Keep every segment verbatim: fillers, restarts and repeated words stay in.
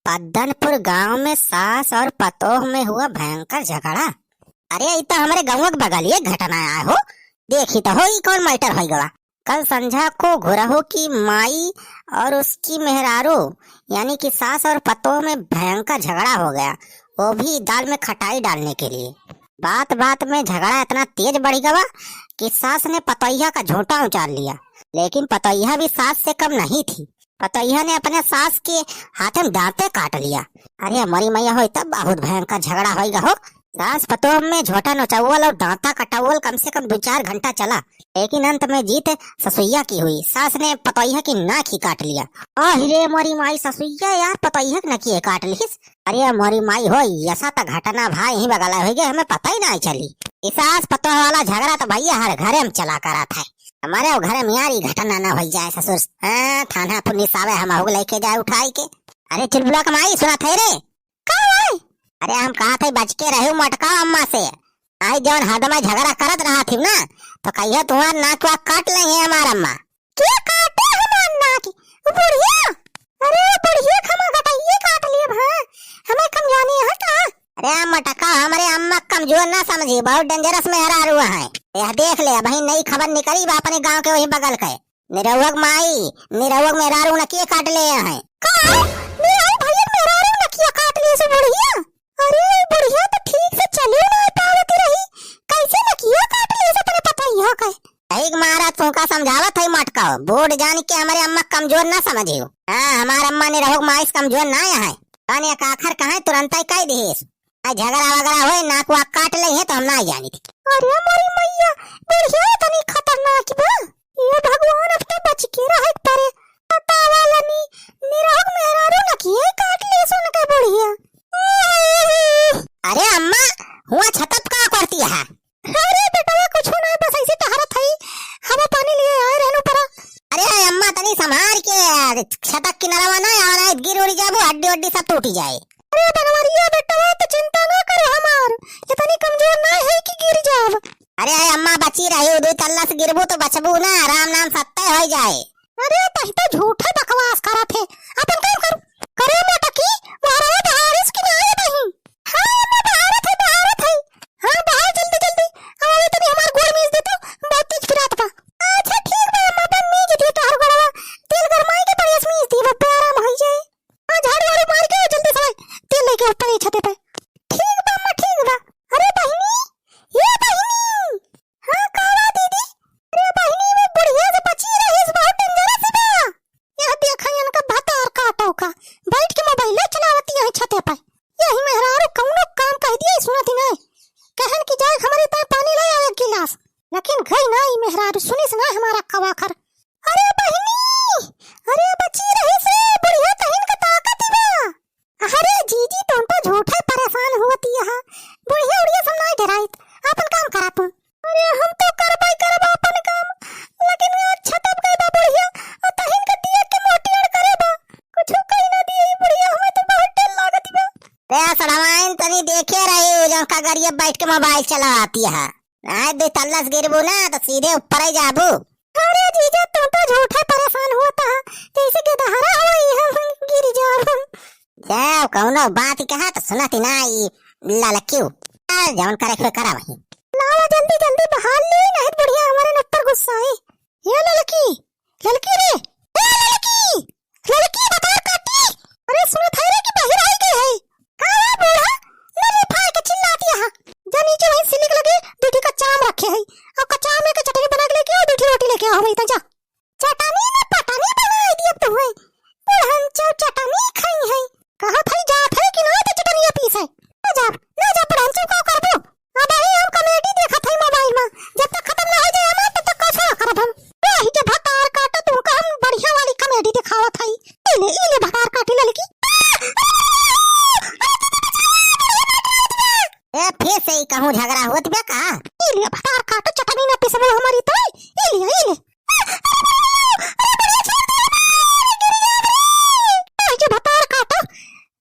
पद्दनपुर गांव में सास और पतोह में हुआ भयंकर झगड़ा। अरे, ई तो हमरे गाँव के बगलिए घटना आए हो। देखी तो हो, ई कौन matter होइ गवा। कल संझा को घुरहू की माई और उसकी मेहरारू, यानी कि सास और पतोह में भयंकर झगड़ा हो गया, वो भी दाल में खटाई डालने के लिए। बात बात में झगड़ा इतना तेज बढ़ गवा कि सास ने पतोहिया का झोंटा उचार लिया, लेकिन पतोहिया भी सास से कम नहीं थी। पतोहिया ने अपने सास के हाथ में दांते काट लिया। अरे मोरी मैया, होई तब बहुत भयंकर झगड़ा होई गा हो। सास पतोह में झोंटा नोचावल और दांता कटावल कम से कम दो चार घंटा चला, लेकिन अंत में जीत ससुइया की हुई। सास ने पतोहिया की नाक ही काट लिया। आहि रे मोरी माई, ससुइया यार पतोहिया की नकिए काट लिहिस। अरे मोरी माई हो, ऐसा त घटना भाई यहीं बगल होइ गए, हमें पता ही ना चली। ई सास पतोह वाला झगड़ा तो भैया हर घरे में चला करत है। हमारे वो घरे में यार ई घटना ना होइ जाए ससुर। हाँ, थाना पुलिस आवे, हम आहू लेके जाए उठाई के। अरे चुलबुला के माई, सुनत है रे? का भाई? अरे हम कहत है बच के रहे मोटका अम्मा से। आई जौन हद में झगड़ा करत रहत ही ना, तो कहियो तुम्हार नाक वाक काट लेइहैं हमार अम्मा। के काटे हमार नाक? उ बुढ़िया? अरे बुढ़िया खमा गटइये काट लिए भा। हमें कम जानी है का? अरे मोटका, हमरे अम्मा कमजोर ना समझी, बहुत dangerous मेहरारू है। यह देख ले, अबहीं नई खबर निकली बा अपने गाँव के वही बगल के। निरहुआ के माई, निरहुआ के मेहरारू नकिए काट लिए हैं। का? निरहुआ भैया के मेहरारू नकिया काट लिए से बुढ़िया? अरे, ई बुढ़िया तो ठीक से चलियो ना पावत रही, कैसे नकिया काट लिए से अपने पतोहिया के? सही के मारा, तोहका समझावत है मोटका, बूढ़ जान के हमरे अम्मा कमजोर ना समझियो। हाँ, हमार अम्मा निरहुआ के माई से कमजोर ना है। कौन एक आखर कहाँ तुरंत ही कह दिहिस। आ झगड़ा वगड़ा होए, नाक वाक काट लेइहैं तो हम ना जानी थी। अरे मोरी मैया, बुढ़िया इतनी खतरनाक बा। ये भगवान, अब तो बच के रहे के परे। बतावा लनी, निरहुआ के मेहरारू नकिए काट लिए सुन के बुढ़िया। अरे अम्मा, हुआ छतप का करती है? अरे बेटवा, कुछ ना, बस ऐसे टहरत हई, हवा पानी लिए आए रहनु परा। अरे अम्मा, तनी संभार के छतक किनारवा ना आवा, ना गिर उड़ जाबू, हड्डी वड्डी सब टूटी जाए। अरे बनवरिया बेटवा, तो चिंता ना करो हमार, इतनी कमजोर ना है कि गिर जाब। अरे अम्मा, बची रही, दो तल्ला से गिरबू तो बचबू ना, राम नाम सत्य हो जाए। अरे तही तो झूठे बकवास करत है, अपन काम करू। करे मोटकी, वहरवा बहारिस कि ना आए बही? हाँ अम्मा, बहारत है, बहारत है। हाँ बहार जल्दी जल्दी, अबे तनी हमार गोड़ मीज दे तो, बहुत तेज पिरात बा। अच्छा ठीक बा अम्मा, अपन मीज दिए तोहर गोड़वा, तेल गरमाई के बढ़िया से मीज दिए, बब्बे आराम हो जाए। हाँ, झाड़ू वाड़ू मार के जल्दी से तेल लेके ऊपर ही छते पे। ठीक बा अम्मा, ठीक बा। अरे बहिनी, ए बहिनी। हाँ, का बा दीदी? अरे बहिनी, वो बुढ़िया से बची रहिस, बहुत dangerous बा। यह देखा इनका भतार काटो का, बैठ के mobile चलावती है छते पे। यही मेहरारू कौनो काम कह दिए, सुनती नहीं। कहन कि जाए हमरे ताए पानी ले आवे एक गिलास, लेकिन गई ना ई मेहरारू, सुनिस ना हमार कवा खर। अरे बहिनी, अरे बची रहिस रे, बुढ़िया तहिन का ताकत ही बा। अरे जीजी, तुम तो झूठे परेशान हुवत ही हा, बुढ़िया उढ़िया सब नाहीं डेराइत, आपन काम करा तू। अरे हम तो करबै करब आपन काम, लेकिन अच्छा तब गई बा बुढ़िया, और तहिन का दिया के मोटी अड़ करे बा, कुछ कही ना दिए बुढ़िया, हमें तो बहुत डर लागत बा। रे सड़वाइन, तनी देखे रही, जौन का गरिया बैठ के mobile चलावती है। नाहीं, दो तल्ला से गिरबू ना, तो सीधे ऊपर ही जाबू। अरे जीजा, तू तो झूठे परेशान होत हा, जैसे गदहरा होई हम गिर जाब। जाओ, कौनो बात कहा तो सुनती ना, ई ललकियो। आ, जौन करे के करा वही। लावा जल्दी जल्दी बहार ली, नहीं बुढ़िया हमारे न ऊपर गुस्सा है। ये ललकी, ललकी रे, ए ललकी, ललकी भतार काटी। अरे सुनत है रे कि बहिर आई गई है। का है बूढ़ा? लड़ी फाड़ के चिल्लाती है। जा नीचे वहीं सिलिक लगे, दू ठी कच्चा आम रखे है। और कच्चा आम लेके चटनी बना के लेके आओ, दू ठी रोटी लेके आओ, वही तो जा। चटनी में पटनी बनाई दिए तू है। बुढ़न चो चटनी खाई है। कहा था जात है कि ना तो चटनिया पीस है। ना जा, ना जा बुढ़न चो का करबो। अबही हम comedy देखत हई mobile में, जब तक खत्म ना हो जाए हमार, तब तक कुछ ना करब हम। वही के भतार काटो, तुमका हम बढ़िया वाली comedy दिखावत हई। ई ले, ई ले भतार काटी ललकी। ए, फिर से ई कहूँ झगड़ा होत बा का? ई ले भतार काटो, चटनी ना पिसबो हमारी तो। ई ले, ई ले। अरे बढ़िया छोड़ दे हमार, गिर जाब रे। वही के भतार काटो,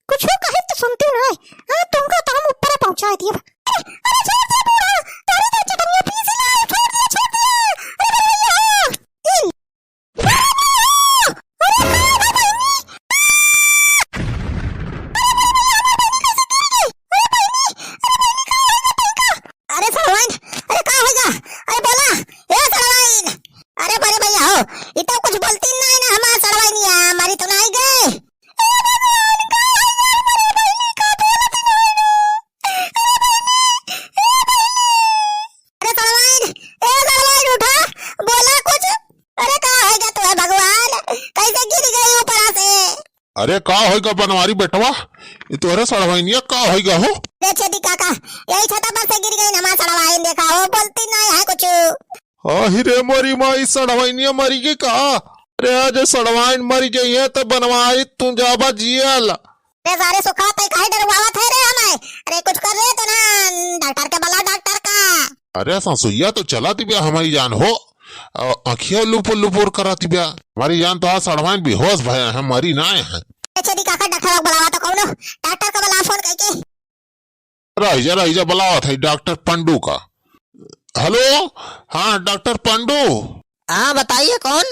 कुछ कहे तो सुनती ना है। हाँ, तुमका तो हम ऊपर पहुँचा दिए। अरे, अरे, छोड़ दे बूढ़ा, तोरी तो चटनिया पीस ला, छोड़ दे, छोड़ दे। अरे, अरे, अरे, अरे, अरे, अरे, अरे, अरे, अरे, अरे, अरे, अरे, अरे, अरे, अरे, अरे, अरे का होइगा बनवारी बेटवा, ई तोहरे सड़वाइनिया का होइगा हो? अरे छेदी काका, यही छता पर से गिर गई हमार सड़वाइन, देखा हो, बोलती नहीं है कुछ। आही रे मोरी माई, सड़वाइनिया मरी गई का? अरे आज सड़वाइन मरी गई है तो बनवारी तू जाबा जियल। अरे सारे सुखा तई काहे डरवावत है रे हमें? अरे कुछ कर रहे तो ना, डॉक्टर के बुला, डॉक्टर का। अरे ससुइया तो चलाती बिया हमारी जान हो, अ, अखिया लुपुर लुपुर कराती बिया हमारी जान, तो आज सड़वाइन बेहोश भया है, मरी ना है। ए छेदी काका, डॉक्टर का बुलावा तो कौनो, डॉक्टर का बुला फोन करके। रही जा, रही जा, बुलावत है डॉक्टर पंडू का। हेलो, हाँ डॉक्टर पंडू। हाँ बताइए कौन?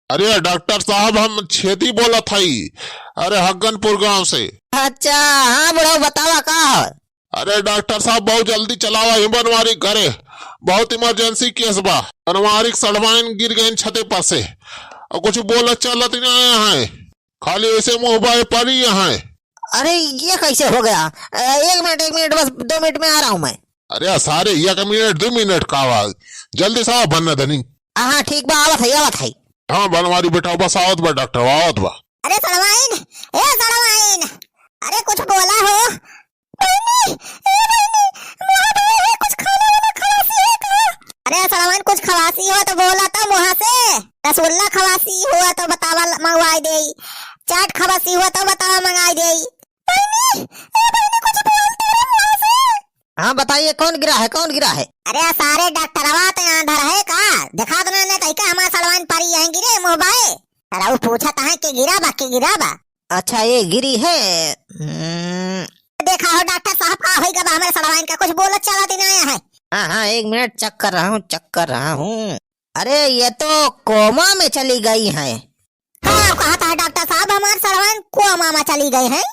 अरे डॉक्टर साहब, हम छेदी बोलत हई, अरे हग्गनपुर गांव से। अच्छा, हाँ बुढ़ऊ, बतावा का है? अरे डॉक्टर साहब, बहुत जल्दी चलावा ही बनवारी घरे, बहुत इमरजेंसी केस बा। बनवारी के सड़वाइन गिर गइन छते पर से, और कुछ बोलत चलत ही ना आया है, खाली ऐसे मुंह बाए पड़ी है। अरे ये कैसे हो गया? अ, एक मिनट, एक मिनट, बस दो मिनट में आ रहा हूँ मैं। अरे सारे, एक मिनट दो मिनट का आवाज, जल्दी से आवा बन्ना धनी। हाँ हाँ, ठीक बा, आवत है, आवत है। हाँ बनवारी बेटा, बस आवत बा डॉक्टर, आवत बा। अरे सड़वाइन, ए सड़वाइन, अरे कुछ बोला हो। बहिनी, ए बहिनी, मुहा बहिनी, कुछ खाना वाना खवासी है का? अरे सड़वाइन, कुछ खवासी हो तो बोला तो मुहा से। रसगुल्ला खवासी हो तो बतावा, मंगवाई देई। चाट खवासी हो तो बतावा, मंगाई देई। बहिनी, ए बहिनी, कुछ बोल तो रे मुहा से। हाँ बताइए, कौन गिरा है, कौन गिरा है? अरे सारे डॉक्टरवा तो यहाँ धर है का? दिखा दो ना, नहीं तो क्या हमारे सड़वाइन परी है गिरे मुंह बाए। अरे वो पूछत है के गिरा बा, के गिरा बा। अच्छा ये गिरी है। हम्म। देखा हो डॉक्टर साहब, का होइगा बा हमारे सड़वाइन का, कुछ बोलत चलत ही ना आया है। हाँ हाँ, एक मिनट, चेक कर रहा हूँ, चेक कर रहा हूँ। अरे ये तो कोमा में चली गई है। हाँ, कहा था डॉक्टर साहब, हमार सड़वाइन कोमा में चली गई है।